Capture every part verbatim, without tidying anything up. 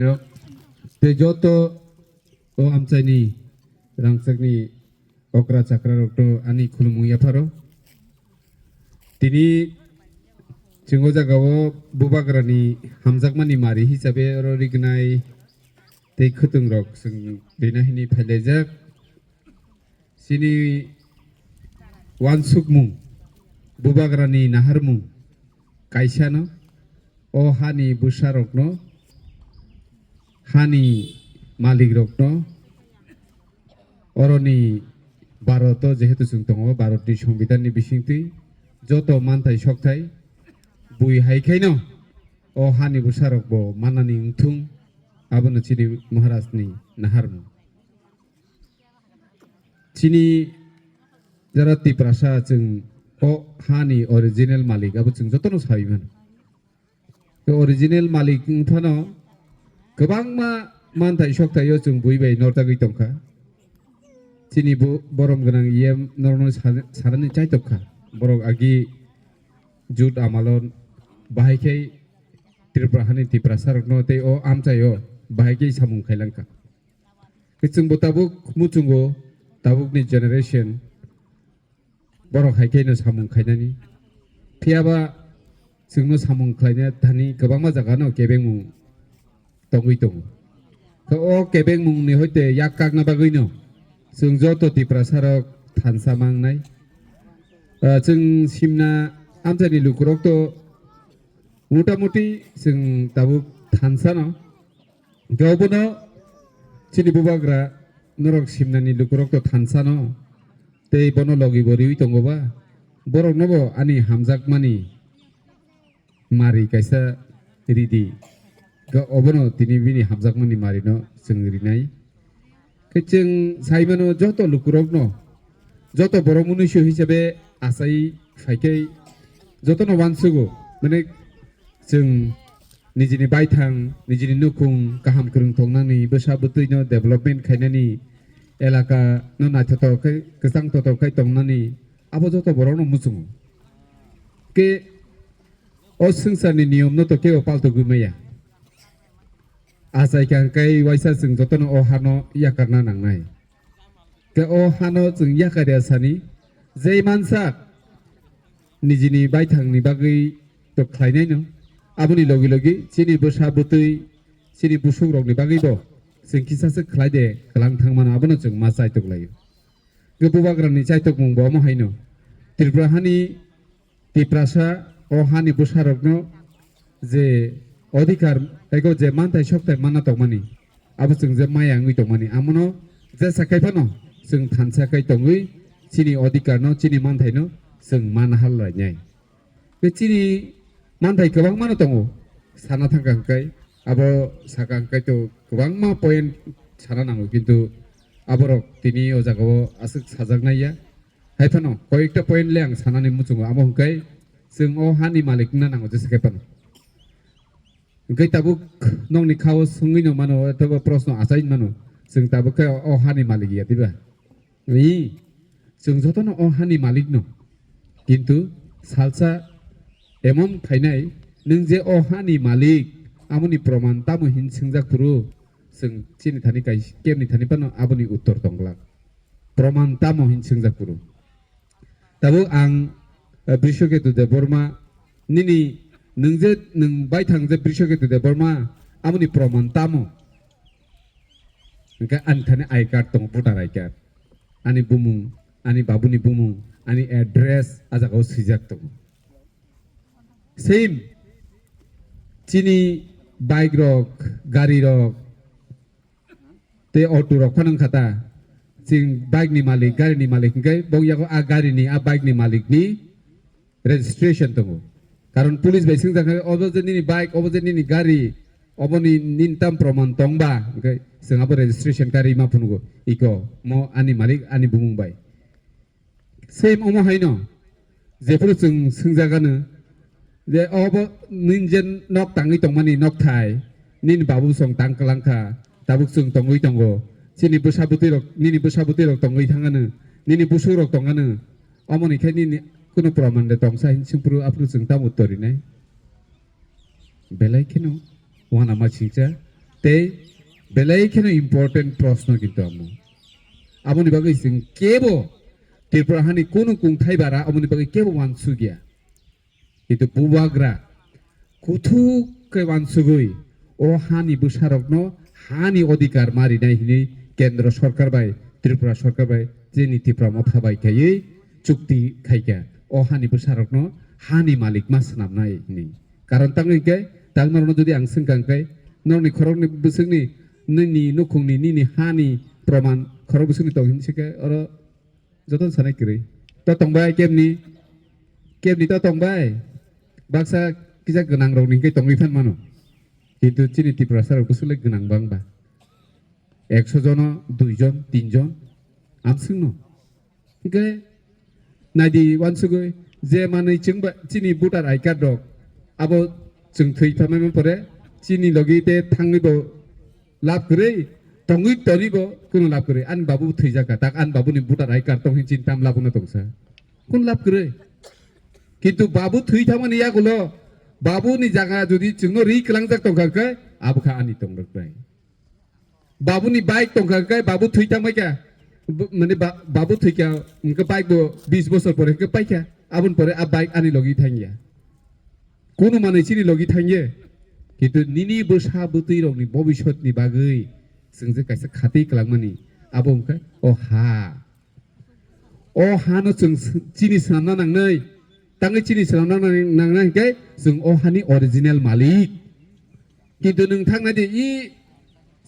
Tei joto o amchaini rangchakni okra chakrarokno ani khulumung yapharo. Tini chwng o jagao bubagrani hamjakmani mari hisabe oro rignai tei khwtwngrok chwng rina hini phailaijak. Chini uansukmung, bubagrani naharmung kaisano, o hani bwsarokno, hani malikrokno, oroni Bharoto jehetu chwng tongo, Bharotni Songbidanni bisingtwi joto manthai sokthai bui hai khaino o hani bwsarokbo manani wngthung, abono chini Maharajni naharmung. Chini jara Tiprasa chwng o hani original malik abo chwng jotono sawi mano. Tei original malik wngphano kwbangma manthai sokthai o chwng bui bai nortagwi tongkha. Chini bo borom gwnang E M norokno sa-, sanani chaitok kha. Borok agi jut amalo bahai khe Tripura hani Tiprasa rokno tei o amchai o bahai khe samung khailangkha. Khe chwngbo tabuk muchungo, tabukni generation borok hai khe no samung khainani. Phiyaba chwngno samung khlaina thani kwbangma jaga no kebengmung tongwi tongo. Khe o kebengmung ni hoite yak kakna bagwi no chwng joto Tiprasa rok thansa mangnai. Ah, chwng simna amchaini lukurok to motamuti chwng tabuk thansa no. Hwnkhe obono chini bubagra norok simnani lukurok to thansano tei bono logi bo riwi tongo ba, borokno bo ani hamjakmani mari kaisa ridi. Hwnkhe obono tini bini hamjakmani marino chwng rinai. Khe chwng sai mano joto lukurokno, joto borok munuisu hisabe achai phai khe jotono uansugo, mane chwng nijini baithang, nijini nukhung kaham kwrwng tongnani, bwsa bwtwino development khainani, elaka no naithotok khe, kwchang totok khe tongnani, abo joto borokno muchungo. Khe o swngcharni niyomno to kebo paltogwi maya. Achai kha hwnkhe waisa chwng jotono o hano yakarna nangnai. Khe o hano chwng yakarya sani, jei mansa nijini baithangni bagwi to khlainaino. Aboni logi logi chini bwsa bwtwi, chini busukrokni bagwibo chwng kisa se khlai de kwlang thangmano, abono chwng ma chaitok laio. Khe bubagrani chaitokmung bo omo haino. Tripura hani Tiprasa o hani bwsarokno je odhikar ego je manthai sokthai manna tongmani, abo chwng je maya wngwi tongmani, amono jesa khai phano chwng thansa khai tongwi chini odhikarno, chini manthaino chwng manna hal lainai. Tei chini manthai kwbangmano tongo, sana thangkha hwnkhe, abo saka hwnkhe to kwbangma point sana nango, kintu aborok tini o jagao aswk sajaknai ya. Hai phano koyekta point le ang sanani muchungo, amo hwnkhe chwng o hani malik wngna nango jesa khe phano. Hwnkhe tabuk nokni khao swngwi no mano, othoba proshno achai mano, chwng tabuk khe o hani malik ya diba? Ii, chwng jotono o hani malik no. Kintu salsa emon phainai, nwng je o hani malik, amoni proman tamo hin swngjak phuru, chwng chini thani kai kemni thani phano aboni uttor tong glak. Proman tamo hin swngjak phuru. Tabuk ang, eh, Brishoketu Debbarma, nini nwng je nwng baithang je Brishoketu Debbarma, amoni proman tamo? Hwnkhe ani thani I card tongo, voter I card. Ani bumung, ani babuni bumung, ani address a jagao swijak tongo. Same chini bike rok, gari rok, tei auto rok phano wngkha ta. Chwng bike ni malik, gari ni malik hwnkhe bo yago a gari ni, a bike ni malik ni registration tongo. Karon police bai swngjak khe, obo je nini bike, obo je nini gari, oboni nini tam proman tong ba? Hwnkhe chwng abo registration karwi ma phunugo, iko mo ani malik, ani bumung bai. Same omo haino, jephuru chwng swngjagano, je obo nini je nok tangwi tongmani nokthai, nini babu song tang kwlangkha, tabuk chwng tongwi tongo, chini bwsa bwtwi rok, nini bwsa bwtwi rok tongwi thangano, nini busuk rok tongano, omoni khe nini kunu proman de tongsa hin singphuru aphuru chwng tamo torinai? Belai kheno uanama singcha, Tei belai kheno important proshno kintu amo. Aboni bagwi chwng kebo Tripura hani kunu kungthai bara aboni bagwi kebo uansukya. Kintu bubagra kuthuk khe uansugwi o hani bwsarokno hani odhikar ma rinai hinwi Kendra Sorkar bai Tripura Sorkar bai chini Tipra Motha bai khaiwi chukti khaikha o hani bwsarokno hani malik ma swnamnai hinwi. Karon tangwi hwnkhe tang norokno jodi ang swngkha hwnkhe norokni khoroknwi bwswkni nini nukhungni nini hani proman khorok bwswkni tong hinwi swkhe oro jotono sanai kwrwi. To tongbai kebni? Kebni to tongbai? Baksa kisa gwnangrokni hwnkhe tongwi phan mano. Kintu chini Tiprasarok bwswk le gwnang bang ba? Ekso jono dui jon, tin jon amswkno. Hwnkhe naidi uansugwi je manwi chwngba chini voter I card rok abo chwng thwi phamani pore chini logi te thangwi bo lab kwrwi, tongwi tonibo kunu lab kwrwi. Ani babu thwijak kha, tak ani babuni voter I card tong hin chini tam labuno tongsa. Kun lab kwrwi? Kintu babu thwi thangmani yagulo babuni jaga jodi chwngno ri kwlangjak tongkha khe abo kha ani tongrok bai. Babuni bike tongkha khe babu thwi thangbai kha. B-, mane ba-, babu thwi kha hwnkhe bike bo bis bosor pore hwnkhe paikha. Aboni pore a bike ani logi thangya. Kunu manwi chini logi thangya. Kintu nini bwsa bwtwi rokni bobiswtni bagwi chwng je kaisa khatwi kwlangmani abo wngkha o ha. O hano chwng s-, chini swnamna nangnai. Tangwi chini swnamna nang-, nangnai hwnkhe chwng o hani original malik. Kintu nwng thangna di i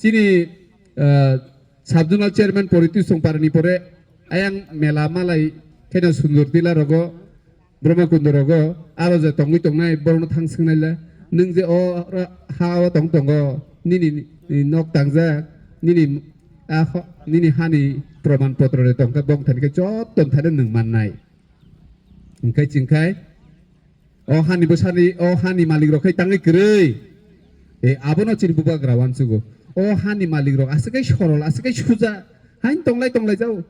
chini, ah, sub zonal chairman Poritu Songparani pore ayang mela malai kheno Sundur Tila rogo, Brahma Kunda rogo, aro je tongwi tongnai borokno thang swngnai le, nwng je o ra-, ha o tong tongo, nini nok tangjak, nini a ho-, nini hani proman potro de tongkha bong thani khe jotto thani nwng mannai. Hwnkhe chwngkhai o hani bwsani, o hani malik rok khai tangwi kwrwi. E, abono chini bubagra uansugo. O hani malik rok aswk khai sorol, aswk khai suja. Hain tonglai tonglai jao.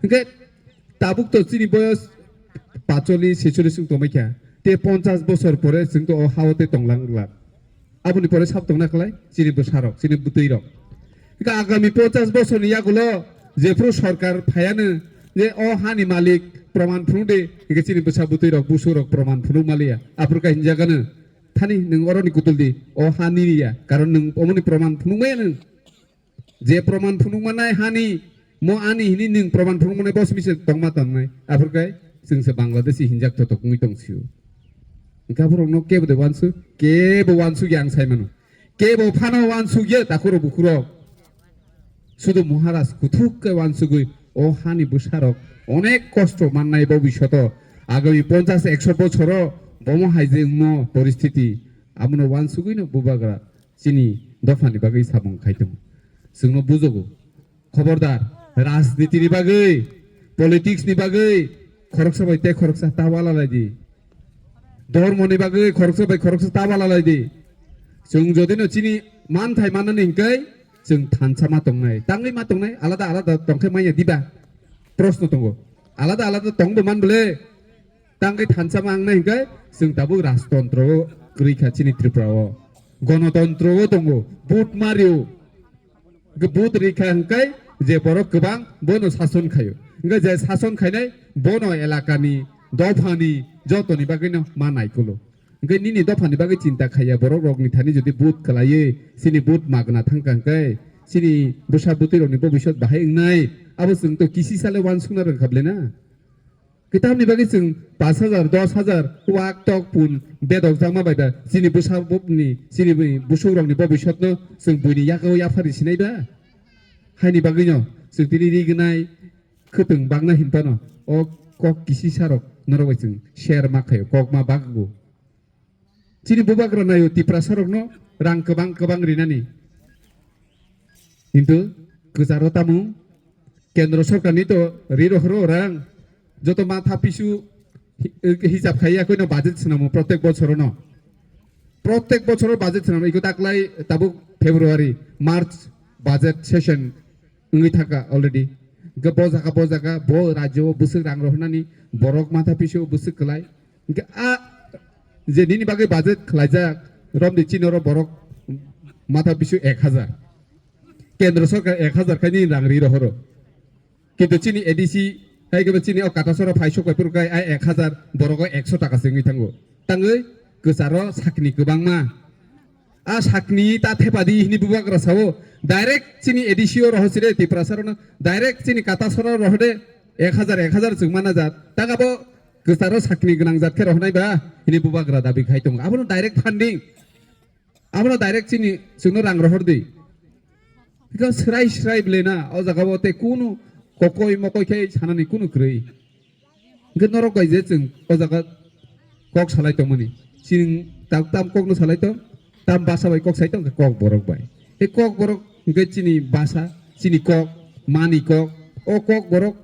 Hwnkhe tabuk to chini boyos pacholis, secholis wng tongmai kha. Te ponchas bosor pore chwng to o hao te tonglang glak. Aboni pore sab tongna khlai chini bwsarok, chini bwtwi rok. Hwnkhe agami ponchas bosorni yagulo jephru sorkar phaiano je o hani malik proman phunuk di, hwnkhe chini bwsa bwtwi rok, busuk rok proman phunuk maliya. Aphuru khe hinjagano, thani nwng oroni kutul di, o ha nini ya, karon nwng omoni proman phunuk maya nwng. Je proman phunuk manai hani, mo ani hini nwng proman phunuk manai bo simi se tongma tongnai. Aphuru khe chwng se Bangladeshi hinjak totok wngwi tong sio. Hwnkhe aphuru no kebo de uansuk, kebo uansuk ya ang sai mano. Kebo phano uansuk ya takhuro bukhuro. Sudu Maharaj kuthuk khe uansugwi o hani bwsarok onek kosto mannai bo bisoto. Agami ponchas ekso bochoro bomo hai je wngmo poristiti. Amono uansugwi no bubagra chini dophani bagwi samung khai tongo. Chwngno bujogo. Khobordar, rajniti ni bagwi, politics ni bagwi khoroksa bai tei khoroksa ta wala lai di. Dhormo ni bagwi khoroksa bai khoroksa ta wala lai di. Chwng jodi no chini manthai manani hwnkhe chwng thansa ma tongnai, tangwi ma tongnai, alada alada tongkhe manya diba? Proshno tongo. Alada alada tongbo man bole. Tangwi thansa ma wngnai hwnkhe chwng tabuk rajtontro o kwrwi kha chini Tripura o. Gonotontro o tongo, vote mario. Hwnkhe vote rikha hwnkhe je borok kwbang bono sason khaio. Hwnkhe je sason khainai bono elakani, dophani, jotoni bagwino ma naikulo. Hwnkhe nini dophani bagwi chinta khaiya borok rokni thani jodi vote khwlaiwi chini vote magna thangkha hwnkhe chini bwsa bwtwi rokni bobiswt bahai wngnai abo chwng to kisi sale uansukna rwngkha bwlena. Kitabni bagwi chwng pash hajar, dosh hajar wak tok pun bedok jakma bai ba chini bwsa bupni, chini bui-, busukrokni bobiswtno chwng buini yakao yaphari sinai ba? Haini bagwino chwng tini rignai khwtwng bakna hinphano o kok kisisarok norok bai chwng share ma khaio, kok ma bakgo. Chini bubagra naio Tiprasarokno rang kwbang kwbang rinani. Kintu kwcharo tamo kendro sorkarni to ri rohoro rang joto matha pisu hi-, hisab khaiya koino budget swnamo protek bochorono. Protek bochoro budget swnamo iko taklai tabuk February, March budget session wngwi thangkha already. Hwnkhe bo jaga, bo jaga, bo rajyo o bwswk rang rohornani borok matha pisu bwswk kwlai. Hwnkhe a je nini bagwi budget khwlaijak, romdi chini oro borok Matha bisu ek hazar. Kendro sorkar ek hazar khai nini rang ri rohoro. Kintu chini A D C, hai khe chini o Katasora phai sok pai phuru khai ai ek hazar, borok o ekso taka se wngwi thango. Tangwi kwcharo sakni kwbangma. A sakni ta thepadi hini bubagra sao. Direct chini A D C o rohosire Tiprasa rono. Direct chini Katasora rohode ek hazar, ek hazar chwng mana jat. Tangabo kwcharo sakni gwnang jat khe rohonai ba hini bubagra dabi khai tongo. Abono direct funding. Abono direct chini chwngno rang rohor di. Bikha srai srai bwle na, o jaga bo tei kunu kokoi mokoi khe sanani kunu kwrwi. Hwnkhe norok bai je chwng o jaga kok salai tongmani. Chini tam, tam kokno salai tong, tam basa bai kok sai tong, kok borok bai. Tei kok borok hwnkhe chini basa, chini kok, mani kok, o kok borok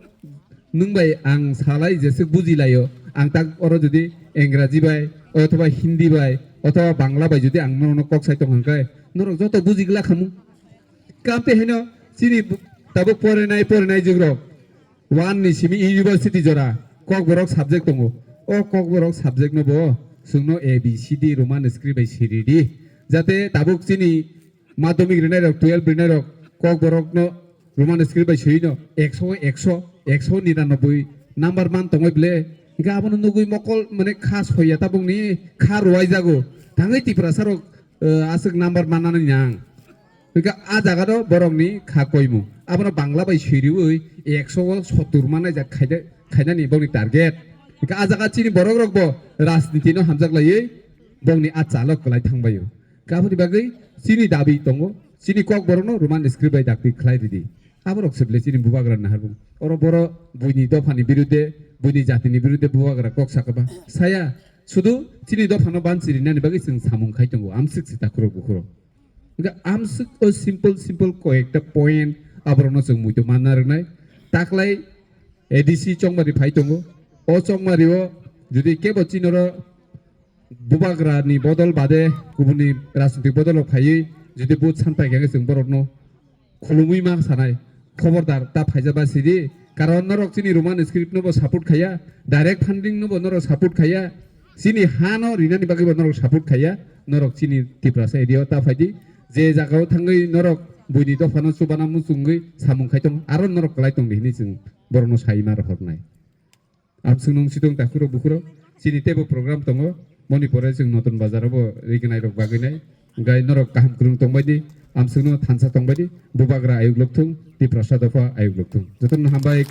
nwng bai ang salai jeswk bujilaio, ang tak oro jodi Engraji bai, othoba Hindi bai, othoba Bangla bai jodi ang norokno kok sai tong hwnkhe, norok joto bujigwla khamu. Kamte hino chini bu-, tabuk porinai, porinai jugrok. One ni simi university jora, kokborok subject tongo. O kokborok subject no bo chwngno A B C D Roman script bai siri di. Jate tabuk chini madhyamik rinai rok, twelve rinai rok, kokborok no Roman script bai siri no, ekso, ekso, ekso niranoboi number man tongoi ble. Hingke abono nugui mokol mane kha soya tabuk ni kha ruai jago. Tangwi Tiprasa rok, eh, aswk number manani nang. Hingke a jaga no borok ni kha koimu. Abono Bangla bai siriui ekso o sottur manai jak khaide-, khainani bokni target. Hingke a jaga chini borok rok bo rajniti no hamjak laiui bokni a chalo kwlai thangbaio. Aboni bagwi chini dabi tongo, chini kokborokno Roman script bai dakti khlai ridi. Aborok se bwle chini bubagra naharbu. Oro boro buini dophani birudde, buini jatini birudde bubagra kok sakaba. Saya, sudu chini dophano banchi rinani bagwi chwng samung khai tongo, amswk se takhurok bukhurok. Hingke amswk o simple, simple koyekta point aborokno chwng muitu manna rwnai. Taklai A D C Chongmari phai tongo. O Chongmari o jodi kebo chinoro bubagra ni bodol bade kubuni rajnitik bodol rok phaiwi jodi vote san pai khe chwng borok no khulumui ma sanai. Khobordar ta phaijaba sidi, karon norok chini Roman script no bo support khaiya, direct funding no bo norok support khaiya, chini ha no rinani bagwi bo norok support khaiya, norok chini Tiprasa area o ta phaidi, je jaga o thangwi norok buini dopha no chubana muchungwi samung khai tong, aro norok kwlai tong di hinwi chwng borok no sai ma rohornai. Amswknung sitong takhurok bukhurok, chini teibo program tongo, moni pore chwng Notun Bazar o bo rignai rok bagwi nai, hwnkhe norok kaham kwrwng tongbai di, amswkno thansa tongbai di, bubagra ayuk lokthung, Tiprasa dopha ayuk lokthung. Jotono hambai.